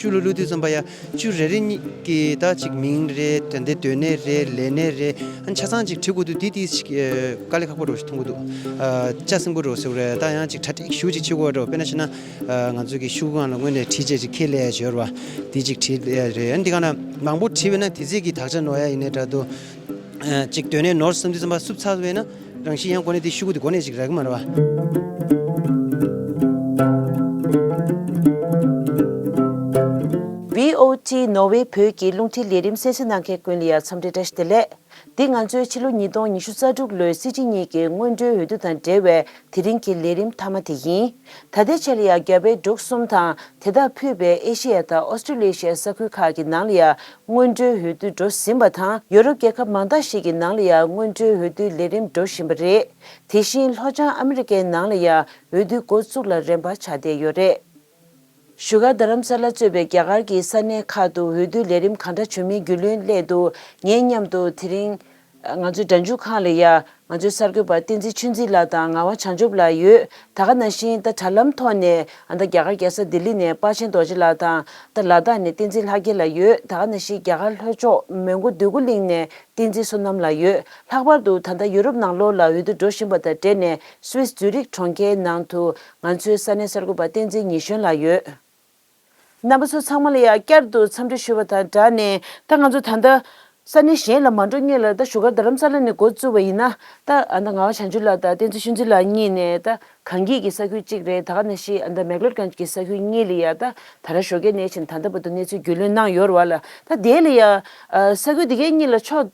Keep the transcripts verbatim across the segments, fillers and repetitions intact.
ཤུགས་ལ་བླུག་དུས་ཙམ་པ་ཡ་ཤུགས་རེ་རེ་གཉིས་ཀྱི་ད་ཅིག་མིང་རེད། དེ་འདྲའི་སྡོད་གནས་རེད། ལས་གནས་རེད། ཨ་ཆ་ཚང་ཅིག་བྲི་དགོས་དུས་དེ་དེ་ཅིག་དཀའ་ལས་ཁག་པོ་འདྲ་ཞིག་མཐོང་གི་འདུག་ཨ་ལྕགས་སྲིན་པོ་འདྲ་ཟེར་བ་རེད། ད་ཡང་ཅིག་གྲ་སྒྲིག་ཞུ་ཅིག་བྱེད་དགོས་འདྲ། དཔེར་ན་བྱས་ན་ང་ཚོ་གི་ཤོག་གུ་སྒང་ལ་སྔོན་ནས་བྲིས་བྱས་ཅིག་ཁས་ལེན་ཡ་ཅིག་ཡོད་རེད་བ། དེ་ཅིག་བྲིས་ཡ་རེད། ཨ་འདི་ག་ན་མང་པོ་བྲིས་པས་ན་དེ་ཚིག་གི་དག་ཆ་ནོར་ཡ་ཡིན་ནའི་འདྲ་འདུག་ཨ་ཅིག་སྡོད་གནས་ནོར་བསམ་དུས་ཙམ་པ་བསུབ་ཚར་བས་ན་རང་བཞིན་ཡང་གོ་གནས་དེ་ཤུ་གུ་དེ་གོ་གནས་ཅིག་རག་གི་མ་རེད་བ། བྷི་ཨོ་ཊི་ནོར་ཝེ་བོད་ཀྱི་རླུང་འཕྲིན་ལས་རིམ་གསན་གཟིགས་གནང་མཁན་ཀུན་ལ་ཡང་འཚམས་འདྲི་བཀྲ་ཤིས་བདེ་ལེགས། འདི་ང་ཚོའི་ཕྱི་ལོ་ཉིས་སྟོང་ཉི་ཤུ་རྩ་དྲུག་ལོའི་སྲིད་སྤྱི་གཉིས་ཀྱི་སྔོན་འགྲོའི་འོས་བསྡུ་དང་འབྲེལ་བའི་དེ་རིང་གི་ལས་རིམ་མཐའ་མ་དེ་ཡིན། ད་ལྟའི་ཆར་ལ་ཡང་རྒྱ་བལ་འབྲུག་གསུམ་དང་དེ་དག་ཕུད་པའི་ཨེ་ཤེ་ཡ་དང་ཨོ་སི་ཀྲི་ལེ་ཤི་ཡའི་ས་ཁུལ་ཁག་གི་ནང་ལ་ཡང་སྔོན་འགྲོའི་འོས་བསྡུ་འགྲོ་ཟིན་པ་དང་། ཡོ་རོབ་རྒྱལ་ཁབ་མང་དག་ཞིག་གི་ནང་ལ་ཡང་སྔོན་འགྲོའི་འོས་བསྡུའི་ལས་རིམ་འགྲོ་བཞིན་པ་རེད། དེ་བཞིན་ལྷོ་བྱང་ཨ་མི་རི་ཀའི་ནང་ལ་ཡང་འོས་བསྡུ་འགོ་བཙུགས་ལ་རན་པ་ཆགས་བསྡད་ཡོད་རེད། བཞུགས་སྒར་རྡ་རམ་ས་ལ་གཙོས་པའི་རྒྱ་གར་གྱི་ས་གནས་ཁག་ཏུ་འོས་བསྡུའི་ལས་རིམ་གང་འདྲ་བྱུང་མིན་རྒྱུས་ལོན་སླད་དུ། ངའི་མཉམ་དུ་དེ་རིང་ང་ཚོའི་སྒྲ་འཇུག་ཁང་ལ་ཡ་ང་ཚོའི་གསར་འགོད་པ་བསྟན་འཛིན་ཆོས་འཛིན་ལགས་དང་ངག་དབང་བྱང་ཆུབ་ལགས་ཡོད། ད་ག་ནང་བཞིན་ད་དྲ་ལམ་ཐོག་ནས་ཨ་ད་རྒྱ་གར་རྒྱལ་ས་ལྡི་ལི་ནས་དཔལ་ཆེན་རྡོ་རྗེ་ལགས་དང་། ད་ལ་དྭགས་ནས་བསྟན་འཛིན་ལྷ་རྒྱལ་ལགས་ཡོད། ད་ག་ནང་བཞིན་རྒྱ་གར་ལྷོ་ཕྱོགས་མོན་གྷོ་འདོད་རྒུ་གླིང་ནས་བསྟན་འཛིན་བསོད་ནམས་ལགས་ཡོད། ལྷག་པར་དུ་ད་ལྟ་ཡུ་རོབ་ནང་ལོགས་ལ་འོས་བསྡུ་འགྲོ་བཞིན་པ་དང་འབྲེལ་ནས་སུད་སི་ཛུ་རིག་གྲོང་ཁྱེར་ནང་དུ་ང་ཚོའི་ས་གནས་གསར་འགོད་པ་བསྟན་འཛིན་ཉི་གཞོན་ལགས་ཡོད། རྣམ་པ་ཚོ་ཚང་མ་ལ་ཡང་བསྐྱར་དུ་འཚམས་འདྲི་ཞུ་བ་དང་སྦྲགས་ནས། ད་ང་ཚོ་ད་ལྟ་ས་གནས་གཞན་ལ་མ་འགྲོ་སྔོན་ལ་ད་བཞུགས་སྒར་རྡ་རམ་ས་ལ་ནས་འགོ་བཙུགས་པ་ཡིན་ན། ད་ཨ་ད་ངག་དབང་བྱང་ཆུབ་ལགས་དང་བསྟན་འཛིན་ཆོས་འཛིན་ལགས་གཉིས་ནས་ད་གངས་སྐྱིད་ཀྱི་ས་ཁུལ་གཅིག་རེད། ད་ག་ནང་བཞིན་ཨ་ད་མེག་ལོར་གྷན་ཇི་གི་ས་ཁུལ་གཉིས་ལ་ཡ་ད་ད་ར་ཞོགས་ཀས་ནས་བྱས་ད་ལྟ་བར་དུ་གནས་ཚུལ་རྒྱུས་ལོན་གནང་ཡོད་རེད་བ་ལ། ད་དེ་ལ་ཡ་ཨ་ས་ཁུལ་དེ་གའི་གཉིས་ལ་ཕྱོགས་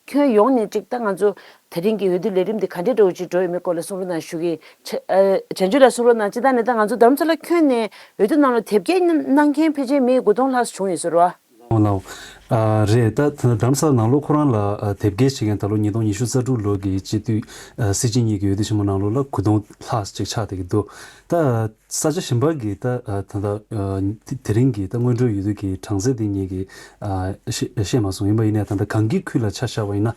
ཁྱོན་ཡོངས་ནས་ཅིག་ད་ང་ཚོ་དེ་རིང་གི་འོས་བསྡུ་ལས་རིམ་འདི་ག་འདྲའི་འགྲོ་ཅིག་འགྲོ་ཡོད་མེད་སྐོར་ལ་གསུང་རོགས་གནང་ཞུ་གི། ཆ་ཨ་བྱང་ཆུབ་ལགས་གསུང་རོགས་གནང་། སྤྱིར་བཏང་ནས་ད་ང་ཚོ་རྡ་རམ་ས་ལ་ཁྱོན་ནས་འོས་བསྡུ་ནང་ལ་དེབ་སྐྱེལ་གནང་མཁན་ཕལ་ཆེར་མི་དགུ་སྟོང་ལྷག་བྱུང་ཡོད་ཟེར་བ། ལའོ་ལའོ། ཨ་རེད། ད་རྡ་རམ་ས་ལ་ནང་ལོགས་ཁོ་རང་ལ་ཨ་དེབ་སྐྱེལ་བྱེད་མཁན་ད་ལོ་ཉིས་སྟོང་ཉི་ཤུ་རྩ་དྲུག་ལོ་གི་སྤྱི་འཐུས་ཨ་སྲིད་སྤྱི་གཉིས་ཀྱི་འོས་བསྡུ་ཆེན་མོ་ནང་ལོགས་ལ་དགུ་སྟོང་ལྷག་ཅིག་ཆགས་བསྡད་ཀྱི་འདུག་ད་ས་ཆ་གཞན་པ་གི་ད་ཨ་ད་ལྟ་ཨ་དེ་དེ་རིང་གི་ད་སྔོན་འགྲོའི་འོས་བསྡུ་གི་གྲངས་ཚད་དེ་ངེད་ཀྱིས་ཨ་ཤེས་ཤེས་མ་སོང་། ཡིན་པ་ཡིན་ནའི་ད་ལྟ་གངས་སྐྱིད་ཁུལ་ལ་ཆ་བཞག་པ་ཡིན་ན།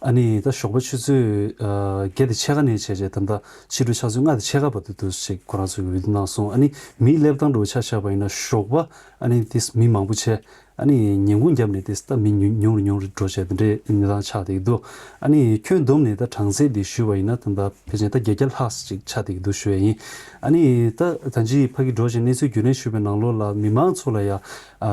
ཨ་ནི་ད་ཞོགས་པ་ཆུ་ཚོད་ཨ་བརྒྱད་དང་ཕྱེད་ཀ་ནས་བྱས་རྗེས་ད་ལྟ་ཕྱི་དྲོ་ཆུ་ཚོད་ལྔ་དང་ཕྱེད་ཀ་བར་དུ་དུ་ཞིག་ཁོ་རང་ཚོས་འོས་བསྡུ་གནང་སོང་། ཨ་ནི་མིའི་སླེབས་སྟངས་འདྲ་བོ་ཆ་བཞག་པ་ཡིན་ན་ཞོགས་པ་ཨ་ནི་དེ་མི་མང་པོ་བྱས། ཨ་ནི་ཉིན་གུང་རྒྱབ་ནས་དེ་ད་མི་ཉུང་ཉུང་རུ་ཉུང་རུ་འགྲོ་བྱས་དེ་འདྲའི་གནས་སྟངས་ཆགས་བསྡད་ཀྱི་འདུག་ཨ་ནི་ཁྱོན་བསྡོམས་ནས་ད་གྲངས་ཚད་འདི་ཞུས་པ་ཡིན་ན་ད་ལྟ་ཕལ་ཆེར་ད་བརྒྱད་བརྒྱ་ལྷག་ཅིག་ཆགས་བསྡད་ཀྱི་འདུག་ཞུ་ཡ་ཡིན། ཨ་ནི་ད་ད་ཅི་ཕ་གི་འགྲོ་བྱས་གནས་ཚུལ་རྒྱུས་ལོན་ཞུས་པའི་ནང་ལོགས་ལ་མི་མང་ཚོ་ལ་ཡ་ཨ་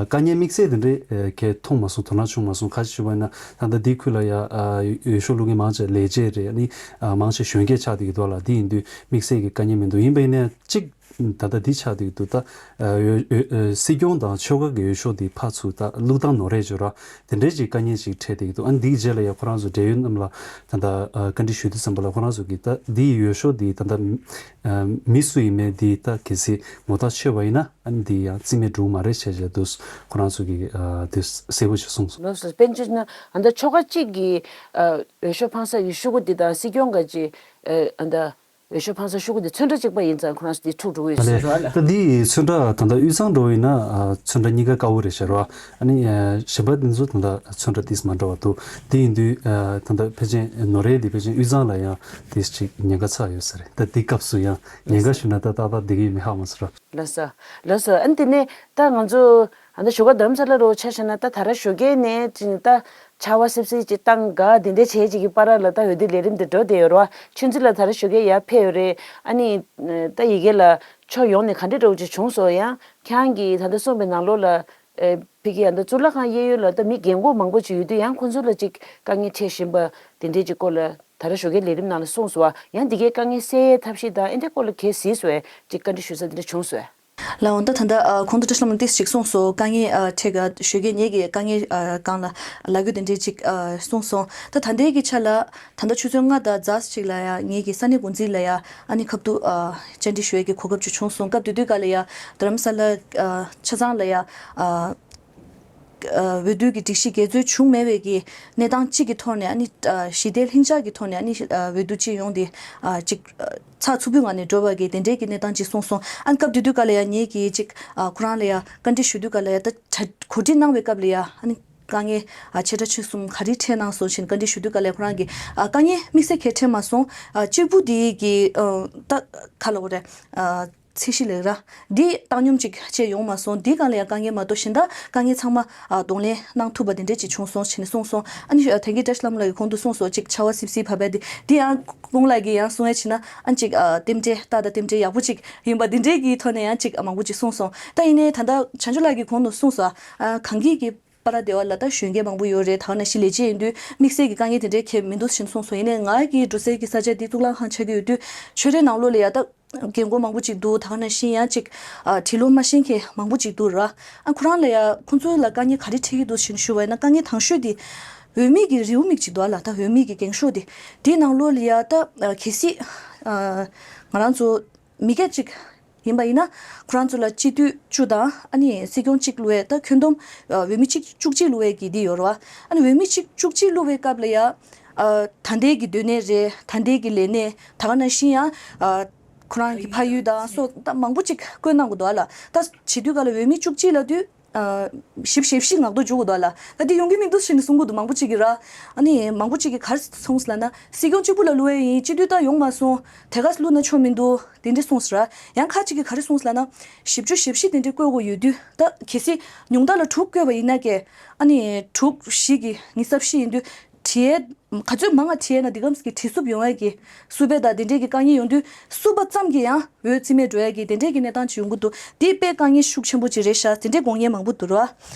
དཀའ་ངལ་དམིགས་བསལ་དེ་འདྲའི་ཨ་གལ་མཐོང་མ་སོང་། དོ་སྣང་བྱུང་མ་སོང་། ག་རེ་ཞུས་པ་ཡིན་ན་ད་ལྟ་འདི་ཁུལ་ལ་ཡ་ཨ་འོས་ཤོག་བླུག་མཁན་མང་ཆེ་ལས་བྱེད་རེད། ཨ་ནི་ཨ་མང་ཆེ་གཞོན་སྐྱེས་ཆགས་བསྡད་ཀྱི་འདུག་ལ། འདི་ཡིན་དུས་དམིགས་བསལ་གྱི་དཀའ་ངལ་མི་འདུག་ཡིན་པ་ཡིན་ནའི་གཅིག་ད་ལྟ་འདི་ཆགས་བསྡད་ཀྱི་འདུག་ད་ཨ་ཨ་སྲིད་སྐྱོང་དང་ཆོལ་ཁ་གི་འོས་ཤོག་འདི་ཕར་ཚུར་ད་བླུག་སྟངས་ནོར་རེད་བརྗོད་ར། དེ་འདྲའི་ཅིག་དཀའ་ངལ་ཅིག་འཕྲད་བསྡད་ཀྱི་འདུག་ཨ་ནི་འདིའི་རྗེས་ལ་ཡ་ཁོ་རང་ཚོ་འབྲེལ་ཡོད་རྣམས་ལ་ད་ལྟ་ཨ་བཀའ་འདྲི་ཞུ་དུས་ཙམ་པ་ལ་ཁོ་རང་ཚོ་གིས་ད་འདིའི་འོས་ཤོག་འདི་ད་ལྟ་ཨ་མི་སུ་ཡིན་མིན་འདི་ད་གལ་སྲིད་ངོ་ཐག་ཆོད་པ་ཡིན་ན་ཨ་ནི་འདི་ཡང་རྩིས་མེད་འགྲོ་གི་མ་རེད་བྱས་བྱས་འདུག་ཁོ་རང་ཚོ་གིས་ཨ་དེ་གསལ་པོ་ཞིག་གསུངས་སོང་། ལགས་སོ། དཔེར་ན་ཆ་བཞག་ན་ཨ་ད་ཆོལ་ཁ་གཅིག་གི་ཨ་འོས་ཤོག་འཕང་ས་ཀྱི་ཤོག་གུ་འདི་དང་སྲིད་སྐྱོང་གི་ཨ་ད་འོས་ཤོག་འཕང་ས་ཤོག་གུ་དེ་ཚོན་ཁྲ་གཅིག་པ་ཡིན་ཙང་ཁོ་རང་ཚོ་དེ་འཁྲུག་འགྲོ་གི་ཡོད་ཟེར་བ་ལ། ད་འདི་ཚོན་ཁྲ་ད་ལྟ་དབུས་གཙང་འགྲོ་ཡིན་ན་ཨ་ཚོན་ཁྲ་གཉིས་ཀ་དཀར་པོ་རེད་ཤག་ར། ཨ་ནི་ཨ་གཞན་པ་དེ་ཚོ་ད་ལྟ་ཚོན་ཁྲ་ཏིས་མ་འདྲ་བ་འདུག་དེ་ཡིན་དུས་ཨ་ད་ལྟ་ཕལ་ཆེར་ནོར་རེད་དེ་ཕལ་ཆེར་དབུས་གཙང་ལ་ཡང་ཏིས་ཅིག་ཉེན་ཁ་ཚ་ཡོད་ས་རེད། ད་དེ་སྐབས་སུ་ཡང་ཉེན་ཁ་ཞུ་ན་ད་ཏག་ཏག་བསྡད་ཀྱི་ཡོད་མེད་ཧ་མ་སོང་ར། ལགས་སོ། ལགས་སོ། ཨ་ནི་དེ་ནས་ད་ང་ཚོ་ཨ་ད་བཞུགས་སྒར་རྡ་རམ་ས་ལ་རུ་ཆ་བཞག་ན་ད་ད་ར་ཞོགས་ཀས་ནས་ཅིག་ད་ཆར་པ་སིབ་སིབ་ཅིག་བཏང་ག་དེ་འདྲ་བྱས་ཅིག་གི་བར་ལ་ད་འོས་བསྡུ་ལས་རིམ་དེ་འགྲོ་བསྡད་ཡོད་རེད་བ། ཆུ་འཛིན་ལགས་ད་ར་ཞོགས་ཀས་ཡར་ཕེབས་ཡོད་རེད། ཨ་ནི་ད་ཡ་གི་ལ་ཕྱོགས་ཡོངས་ནས་ག་འདྲ་འདྲ་བོ་ཅིག་བྱུང་སོང་། ཡང་ཁྱེད་རང་གིས་ད་ལྟ་གསུངས་པའི་ནང་ལོགས་ལ་ཨེ་ཕ་གི་ཨ་ད་གཙུག་ལག་ཁང་གཡས་གཡོན་ལ་ད་མི་རྒན་གོག་མང་པོ་ཅིག་ཡོད་དུས་ཡང་ཁོང་ཚོ་ལ་ཅིག་དཀའ་ངལ་འཕྲད་བཞིན་པ་དེ་འདྲས་ཅིག་སྐོར་ལ་ད་ར་ཞོགས་ཀས་ལས་རིམ་ནང་ལ་གསུངས་སོང་བ། ཡང་འདི་གའི་དཀའ་ངལ་སེལ་ཡའི་ཐབས་ཤེས་དང་ཨེ་འདྲའི་སྐོར་ལ་གལ་སྲིད་སོ་ཨེ་ཅིག་བཀའ་འདྲི་ཞུ་ས་དེ་འདྲ་བྱུང་སོ་ཨེ། ལགས་འོང་། ད་ད་ལྟ་ཨ་གོང་དུ་བཀྲ་ཤིས་ལྷ་མོ་ཏིས་ཅིག་གསུངས་སོང་། དཀའ་ངལ་ཨ་འཕྲད་ག་ཞོགས་ཀས་ངེད་ཀྱི་དཀའ་ངལ་ཨ་སྒང་ལ་ལབ་རྒྱུ་དེ་འདྲས་ཅིག་ཨ་གསུངས་སོང་། ད་ད་ལྟའི་གི་ཆ་ལ་ད་ལྟ་ཆུ་ཚོད་ལྔ་དང་ཛ་ཅིག་ལ་ཡ་ངེད་ཀྱི་ས་གནས་འགོ་འཛིན་ལ་ཡ་ཨ་ནི་ཁ་ཐུག་ཨ་བཅར་འདྲི་ཞུ་ཡས་ཀྱི་གོ་སྐབས་ཅིག་བྱུང་སོང་། སྐབས་དེ་དུས་ག་ལ་ཡ་རྡ་རམ་ས་ལ་ཨ་ཆ་ཚང་ལ་ཡ་ཨ་འོས་བསྡུ་གི་སྒྲིག་གཞི་འགལ་འཛོལ་བྱུང་མེད་པའི་གི་གནས་སྟངས་གཅིག་གི་ཐོག་ནས་ཨ་ནི་ཞི་བདེ་ལྷིང་འཇགས་ཀྱི་ཐོག་ནས་ཨ་ནི་འོས་བསྡུ་སྤྱི་ཡོངས་དེ་ཅིག་ཚགས་ཚུད་པོའི་ངང་ནས་འགྲོ་བ་གི་དེ་འདྲའི་གི་གནས་སྟངས་ཅིག་གསུངས་སོང་། ཨ་ནི་སྐབས་དེ་དུས་ག་ལ་ཡ་ངེད་ཀྱིས་ཅིག་ཁོ་རང་ལ་ཡ་བཀའ་འདྲི་ཞུ་དུས་ག་ལ་ཡ་ད་གྲ་གོ་སྒྲིག་གནང་བའི་སྐབས་ལ་ཡ་ཨ་ནི་དཀའ་ངལ་ཆེ་ཕྲ་ཆེ་གསུམ་ག་རེ་འཕྲད་གནང་སོང་ཞེས་བཀའ་འདྲི་ཞུ་དུས་ག་ལ་ཡ་ཁོ་རང་གིས་དཀའ་ངལ་དམིགས་བསལ་གང་འཕྲད་མ་སོང་། གཅིག་པུ་དེ་གི་ད་ག་ལ་འོ་རེད། ཚད་གཞི་ལས་ར། འདི་བཏང་སྙོམས་ཅིག་བཅས་ཡོང་མ་སོང་། འདི་སྒང་ལ་ཡང་དཀའ་ངལ་མ་གཏོགས་གཞན་དག་དཀའ་ངལ་ཚང་མ་ཨ་གདོང་ལེན་གནང་ཐུབ་པ་དེ་འདྲས་ཅིག་བྱུང་སོང་ཞེས་ནས་གསུངས་སོང་། ཨ་ནི་ཨ་དེང་གི་བཀྲ་ཤིས་ལྷ་མོ་ལགས་ཀྱིས་གོང་དུ་གསུངས་སོང་། ཅིག་ཆར་པ་སིབ་སིབ་བབས་པ་དེ། འདི་ཡང་ཁོང་ལགས་ཀྱིས་ཡང་གསུང་ཡས་བྱས་ན་ཨ་ཅིག་ཨ་རྟེན་འབྲེལ་རྟགས་དང་རྟེན་འབྲེལ་ཡག་པོ་ཅིག་ཡིན་པ་འདི་འདྲས་ཀྱི་ཐོག་ནས་ཡང་ཅིག་མང་པོ་ཅིག་གསུངས་སོང་། ད་ཡིན་ནའི་ད་ལྟ་བྱང་ཆུབ་ལགས་ཀྱིས་གོང་དུ་གསུངས་སོང་། ཨ་གངས་སྐྱིད་ཀྱི་པར་བདེ་བ་ལ་ད་གཞོན་སྐྱེས་མང་པོ་ཡོད་རེད། ད་ག་ནང་བཞིན་ལས་བྱེད་ཡིན་དུས་དམིགས་བསལ་གྱི་དཀའ་ངལ་དེ་འདྲའི་གང་ཡང་མི་འདུག་ཞེས་གསུངས་སོང་། ཡིན་ནའི་ང་གི་འགྲོ་སའི་གི་ས་ཆ་འདི་གཙུག་ལག་ཁང་ཆགས་ཀྱི་ཡོད་དུས་ཆོས་རའི་ནང་ལོགས་ལ་ཡ་ད་རྒན་རྒོན་མང་པོ་ཅིག་འདུག་ད་ག་ནང་བཞིན་ཡང་ཅིག་ཨ་དྲི་ལོ་མ་ཤེས་མཁན་མང་པོ་ཅིག་འདུག་ར། ཨ་ཁོ་རང་ལ་ཡ་ཁོ་ཚོ་ལ་དཀའ་ངལ་ག་རེ་འཕྲད་ཀྱི་འདུག་ཞེས་ཞུ་བ་ཡིན་ན། དཀའ་ངལ་དང་ཤོས་དེ་འོས་མི་གི་རེའུ་མིག་ཅིག་འདུག་ཨ་ལ། ད་འོས་མི་གི་འགེངས་ཤོག་དེ། དེའི་ནང་ལོགས་ལ་ཡ་ད་ཨ་གལ་སྲིད་ཨ་ང་རང་ཚོ་མི་སྐྱ་གཅིག་ཡིན་པ་ཡིན་ན། ཁོ་རང་ཚོ་ལ་སྤྱི་འཐུས་བཅུ་དང་ཨ་ནི་སྲིད་སྐྱོང་གཅིག་བླུག་ཡས་ད་ཁྱོན་བསྡོམས་ཨ་འོས་མི་གཅིག་བཅུ་གཅིག་བླུག་ཡས་ཀྱི་འདི་ཡོད་རེད་བ། ཨ་ནི་འོས་མི་གཅིག་བཅུ་གཅིག་བླུག་པའི་སྐབས་ལ་ཡ་ཨ་ད་ལྟའི་གི་སྡོད་གནས་རེད། ད་ལྟའི་གི་ལས་གནས། ད་ག་ནང་བཞིན་ཡང་ཨ་ཁོ་རང་གི་ཕ་ཡུལ་དང་སོགས་ད་མང་པོ་ཅིག་བཀོད་གནང་དགོས་འདུག་ཨ་ལ། ད་བྱེད་དུས་ག་ལ་འོས་མི་བཅུ་གཅིག་ལབ་དུས་ཨ་བཞི་བཅུ་ཞེ་བཞི་ངག་ཐོག་འཇུག་དགོས་འདུག་ཨ་ལ། ད་འདི་ཡོང་གི་མི་འདུག་ཟེར་ནས་གསུང་གི་འདུག་མང་པོ་ཅིག་གིས་ར། ཨ་ནི་མང་པོ་ཅིག་གིས་ག་རེ་གསུངས་ལབ་ན། སྲིད་སྐྱོང་གཅིག་པུ་ལ་བླུག་ཡས་ཡིན། སྤྱི་འཐུས་ད་ཡོང་མ་སོང་། དེ་ག་བླུགས་ན་ཆོག་མི་འདུག་དེ་འདྲས་གསུངས་ཟེར་ར། ཡང་ཁ་ཅིག་གིས་ག་རེ་གསུངས་ལབ་ན། བཞི་བཅུ་ཞེ་བཞི་དེ་འདྲས་བཀོད་དགོས་ཡོད་དུས། ད་གལ་སྲིད་ཉུང་མཐའ་ལ་དྲུག་བཀོད་པ་ཡིན་ན་ཀྱེ། ཨ་ནི་དྲུག་བཞི་གི་ཉི་ཤུ་རྩ་བཞི་ཡིན་དུས། བྲིས་ཡས་ག་ཚོད་མང་ང་བྲིས་ཡས་ན་དེ་གམ་གྱི་བྲིས་སུབ་ཡོང་ཡས་ཀྱི་སུབ་པ་དང་དེ་འདྲས་ཀྱི་དཀའ་ངལ་ཡོང་དུས། སུབ་པ་ཙམ་གྱིས་ཡང་འོས་རྩིས་མེད་འགྲོ་ཡས་ཀྱི་དེ་འདྲས་ཀྱི་གནས་སྟངས་ཅིག་ཡོང་གི་འདུག་དེ་དཔེ་དཀའ་ངལ་ཤུགས་ཆེན་པོ་ཅིག་རེད་ཤག་དེ་འདྲས་དགོངས་མཁན་མང་པོ་འདུག་ར།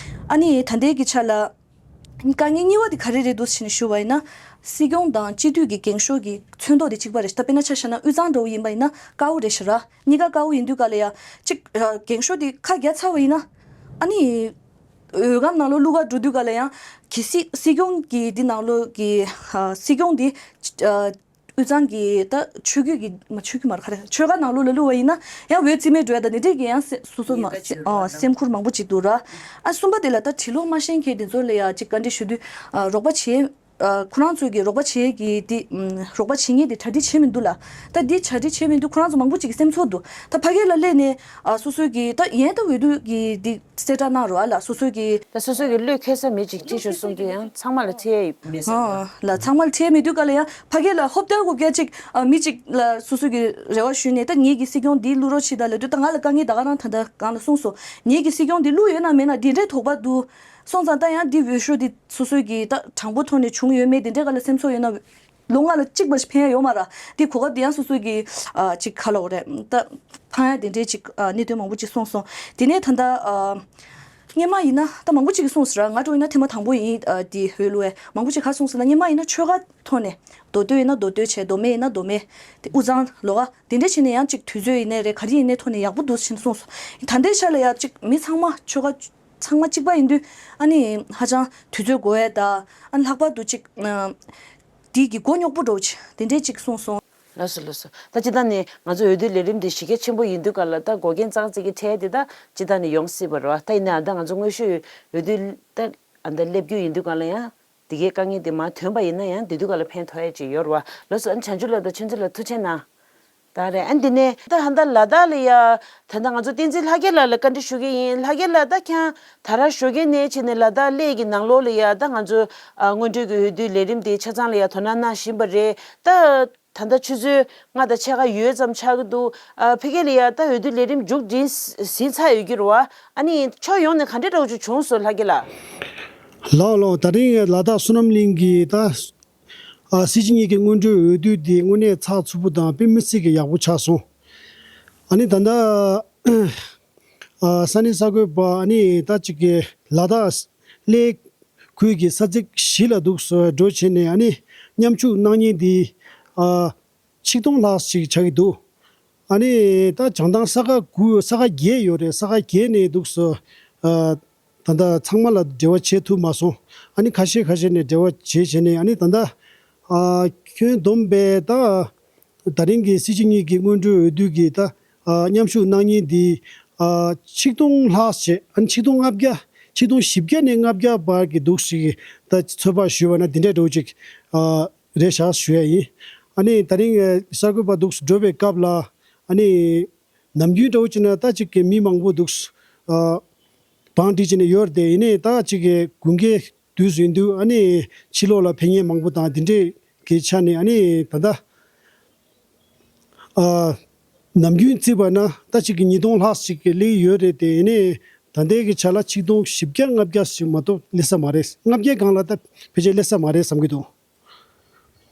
ཨ་ནི་ད་ལྟའི་གི་ཆ་ལ། དཀའ་ངལ་གཉིས་པ་དེ་ག་རེ་རེད་འདུག་ཟེར་ནས་ཞུ་བ་ཡིན་ན། སྲིད་སྐྱོང་དང་སྤྱི་འཐུས་ཀྱི་འགེངས་ཤོག་གི་ཚོན་མདོག་དེ་གཅིག་པ་རེད་ཤག་ད་དཔེར་ན་ཆ་བཞག་ན་དབུས་གཙང་འདྲ་བོ་ཡིན་པ་ཡིན་ན་དཀར་པོ་རེད་ཤག་ར། གཉིས་ཀ་དཀར་པོ་ཡིན་དུས་ག་ལ་ཡ་གཅིག་འགེངས་ཤོག་དེ་ཁ་རྒྱག་ཚར་བ་ཡིན་ན། ཨ་ནི་འོས་སྒམ་ནང་ལོགས་བླུག་ག་འགྲོ་དུས་ག་ལ་ཡང་གལ་སྲིད་སྲིད་སྐྱོང་གི་འདི་ནང་ལོགས་ཀྱི་ཨ་སྲིད་སྐྱོང་འདི་ཨ་དབུས་གཙང་གི་ད་ཆོས་བརྒྱུད་ཀྱི་མ་ཆོས་བརྒྱུད་མ་རེད་ག་རེ་ཆོལ་ཁ་ནང་ལོགས་ལ་བླུག་པ་ཡིན་ན་ཡང་འོས་རྩིས་མེད་འགྲོ་ཡ་ད་འདི་འདྲས་ཀྱི་ཡང་སེ་སོ་སོ་མ་ཨ་སེམས་ཁུར་མང་པོ་ཅིག་འདུག་ར། ཨ་གསུམ་པ་དེ་ལ་ད་དྲི་ལོ་མ་ཤེས་མཁན་དེ་ཚོ་ལ་ཡ་ཅིག་བཀའ་འདྲི་ཞུ་དུས་ཨ་རོགས་པ་བྱེད། ཨ་ཁོ་རང་ཚོ་གི་རོགས་པ་བྱེད་ཀྱི་དེ་ཨམ་རོགས་པ་བྱེད་མཁན་དེ་གྲ་སྒྲིག་བྱས་མི་འདུག་ལ། ད་འདི་གྲ་སྒྲིག་བྱས་མི་འདུག་ཁོ་རང་ཚོ་མང་པོ་ཅིག་གི་སེམས་ཚོར་འདུག་ད་ཕ་གི་ལ་སླེབས་ནས་ཨ་སོ་སོའི་གི་ད་ཡན་ད་འོས་བསྡུ་གི་འདི་གསལ་བསྒྲགས་གནང་རོགས་ཨ་ལ། སོ་སོའི་གི་ད་སོ་སོའི་གི་བློས་འཁེལ་ས་མི་ཅིག་ཁྲིད་ཤོག་གསུངས་དུས་ཡང་ཚང་མ་ལ་ཁྲིད་ཡ་ཡོད་མེད་ཨ་ལ་ཚང་མ་ལ་ཁྲིད་ཡ་མི་འདུག་ག་ལ། ཡང་ཕ་གི་ལ་ཧོབ་སྟེ་གོ་སྐད་ཅིག་ཨ་མི་ཅིག་ལ་སོ་སོའི་གི་རེ་བ་ཞུས་ནས་ད་ངེད་ཀྱི་སྲིད་སྐྱོང་འདི་བླུག་རོགས་བྱེད་ད་ལབ་དུས་ད་ང་ལ་དཀའ་ངལ་ད་ག་རང་ད་ད་གང་ལ་གསུངས་སོང་། ངེད་ཀྱི་སྲིད་སྐྱོང་འདི་བླུག་ཡོད་ན་མེད་ན་འདི་འདྲའི་དོགས་པ་འདུག་སོང་ཙང་ད་ཡང་འདི་འོས་ཤོག་འདི་སོ་སོའི་གི་ད་དྲང་པོ་ཐོག་ནས་བྱུང་ཡོད་མེད་འདི་འདྲའི་ག་ལ་སེམས་ཚོར་ཡོད་ན། ལོ་ལྔ་ལ་གཅིག་མ་ཞིག་ཕན་ཡ་ཡོད་མ་ར། འདི་གོ་སྐབས་འདི་ཡང་སོ་སོའི་གི་ཨ་ཅིག་ག་ལ་འོ་རེད་ད་ཕན་ཡ་དེ་འདྲའི་ཅིག་ཨ་གནད་དོན་མང་པོ་ཅིག་གསུངས་སོང་། དེ་ནས་ད་ད་ཨ་སྔོན་མ་ཡིན་ན་ད་མང་པོ་ཅིག་གིས་གསུངས་སོང་ར། ང་འདྲ་བོ་ཡིན་ན་ཐེངས་མ་དང་པོ་ཡིན་ཨ་འདི་འོས་བླུག་པའི། མང་པོ་ཅིག་ག་གསུངས་སོང་ན་སྔོན་མ་ཡིན་ན་ཆོལ་ཁ་ཐོག་ནས་མདོ་སྟོད་ཡིན་ན་མདོ་སྟོད་བྱས། མདོ་སྨད་ཡིན་ན་མདོ་སྨད། དེ་དབུས་གཙང་ལོགས་ཀ་དེ་འདྲ་བྱས་ནས་ཡང་ཅིག་དུས་ཚོད་ཡིན་ནའི་རེད། ག་རེ་ཡིན་ནའི་ཐོག་ནས་ཡག་པོ་འདུག་ཟེར་གསུངས་སོང་། ད་ལྟའི་ཆ་ལ་ཡ་ཅིག་མི་ཚང་མ་ཆོལ་ཁ་ཚང་མ་གཅིག་པ་ཡིན་དུས་ཨ་ནི་ཧ་ཅང་དུས་ཚོད་འགོར་ཡ་ད་ཨ་ནི་ལྷག་པར་དུ་ཅིག་ཨ་དེ་གི་མགོ་རྙོག་པོ་འདྲ་བོ་ཅིག་དེ་འདྲས་ཅིག་གསུངས་སོང་། ལགས་སོ་ལགས་སོ། ད་སྤྱིར་བཏང་ནས་ང་ཚོ་འོས་བསྡུ་ལས་རིམ་འདི་གཞི་རྒྱ་ཆེན་པོ་ཡིན་དུས་ག་ལ་ད་འགོག་རྐྱེན་ཙག་ཙིག་གི་འཕྲད་དེ་ད་སྤྱིར་བཏང་ནས་ཡོང་སྲིད་པ་རེད་བ། ད་ཡིན་ནའང་ད་ང་ཚོ་དངོས་ཤུགས་འོས་བསྡུ་ད་ཨ་ད་སླེབས་རྒྱུ་ཡིན་དུས་ག་ལ་ཡང་དེ་གའི་དཀའ་ངལ་དེ་མར་ཐོན་པ་ཡིན་ན་ཡང་དེ་དུས་ག་ལ་ཕན་ཐོགས་ཡ་ཅིག་ཡོད་རེད་བ། ལགས་སོ། ཨ་ནི་བྱང་ཆུབ་ལགས་དང་ཆོས་འཛིན་ལགས་ཐུགས་རྗེ་གནང་། ད་རེད། ཨ་འདི་ནས་ད་ཧན་ད་ལ་དྭགས་ལ་ཡ་ད་ད་ང་ཚོ་བསྟན་འཛིན་ལྷ་རྒྱལ་ལགས་ལ་བཀའ་འདྲི་ཞུ་གི་ཡིན། ལྷ་རྒྱལ་ལགས་ད་ཁྱེད་ད་ར་ཞོགས་ཀས་ནས་བྱས་ནས་ལ་དྭགས་གླེ་གི་ནང་ལོགས་ལ་ཡ་ད་ང་ཚོ་ཨ་སྔོན་འགྲོའི་གི་འོས་བསྡུའི་ལས་རིམ་དེ་ཆ་ཚང་ལ་ཡ་དོ་སྣང་གནང་བཞིན་པ་རེད། ད་ད་ལྟ་ཆུ་ཚོད་ལྔ་དང་ཕྱེད་ཀ་ཡོལ་ཙམ་ཆགས་ཀྱི་འདུག་ཨ་ཕ་གི་ལ་ཡ་ད་འོས་བསྡུ་ལས་རིམ་མཇུག་སྒྲིལ་ཟིན་ཚར་ཡོད་ཀྱི་རེད་བ། ཨ་ནི་ཕྱོགས་ཡོངས་ནས་ག་འདྲ་འདྲ་བོ་ཅིག་བྱུང་སོང་ལྷ་རྒྱལ་ལགས། ལགས་ལགས། ད་རིང་ལ་དྭགས་བསོད་ནམས་གླིང་གི་ད་ཨ་སྲིད་སྤྱི་གཉིས་ཀྱི་སྔོན་འགྲོའི་འོས་བསྡུ་དེ་དངོས་གནས་ཚགས་ཚུད་པོ་དང་དཔེ་མི་སྲིད་ཀྱི་ཡག་པོ་ཆགས་སོང་། ཨ་ནི་ད་ལྟ་ཨ་ས་གནས་གསར་འགོད་པ་ཨ་ནི་ད་ཅིག་གི་ལ་དྭགས་གླེ་ཁུལ་གྱི་ས་ཚིགས་བཞི་ལ་འདུག་སེ་འགྲོ་བྱས་ནས་ཨ་ནི་མཉམ་ཞུགས་གནང་མཁན་དེ་ཨ་ཆིག་སྟོང་ལྷག་ཅིག་ཆགས་ཀྱི་འདུག་ཨ་ནི་ད་བྱང་ཐང་ས་ཁ་དགུ་ས་ཁ་བརྒྱད་ཡོད་རེད། ས་ཁ་བརྒྱད་ནས་འདུག་སེ་ཨ་ད་ལྟ་ཚང་མ་ལ་འབྲེལ་བ་བྱེད་ཐུབ་མ་སོང་། ཨ་ནི་ཁ་ཤས་ཁ་ཤས་ནས་འབྲེལ་བ་བྱས་བྱས་ནས་ཨ་ནི་ད་ལྟ་ཨ་ཁྱོན་བསྡོམས་པས་ད་ད་རིང་གི་སྲིད་སྤྱི་གཉིས་ཀྱི་སྔོན་འགྲོའི་འོས་བསྡུ་གི་ད་ཨ་མཉམ་ཞུགས་གནང་མཁན་འདི་ཨ་ཆིག་སྟོང་ལྷག་བྱས། ཨ་ནི་ཆིག་སྟོང་ལྔ་བརྒྱ། ཆིག་སྟོང་བཞི་བརྒྱ་ནས་ལྔ་བརྒྱ་བར་གྱི་འདུག་སེ་ད་ཚོད་དཔག་ཞུས་པ་ན་འདི་འདྲ་འདྲ་བོ་ཅིག་ཨ་རེད་ཤག་ཞུ་ཡ་ཡིན། ཨ་ནི་ད་རིང་ཨ་གསར་འགོད་པ་འདུག་སེ་འགྲོ་བའི་སྐབས་ལ་ཨ་ནི་ནམ་རྒྱུན་འདྲ་བོ་བྱས་ན་ད་ཅིག་གི་མི་མང་པོ་འདུག་སེ་ཨ་བང་སྒྲིག་བྱས་ནས་ཡོད་རེད་དེ། ཡིན་ནའི་ད་ཅིག་གི་དགུན་ཁའི་དུས་སུ་ཡིན་དུས་ཨ་ནི་ཕྱི་ལོགས་ལ་ཕེབས་མཁན་མང་པོ་དང་དེ་འདྲས་ཀྱི་ཆ་ནས་ཨ་ནི་ད་ལྟ་ཨ་ ནམ་རྒྱུན་བརྩིས་པ་ན་ད་ཅིག་གི་ཉིས་སྟོང་ལྷག་ཅིག་གི་སླེབས་ཡོད་རེད་དེ། ཡིན་ནའི་ད་ལྟའི་གི་ཆ་ལ་ཆིག་སྟོང་བཞི་བརྒྱ་ལྔ་བརྒྱ་ཞིག་མ་གཏོགས་སླེབས་ས་མ་རེད། ལྔ་བརྒྱའི་སྒང་ལ་ད་ཕལ་ཆེར་སླེབས་ས་མ་རེད་བསམ་གྱི་འདུག།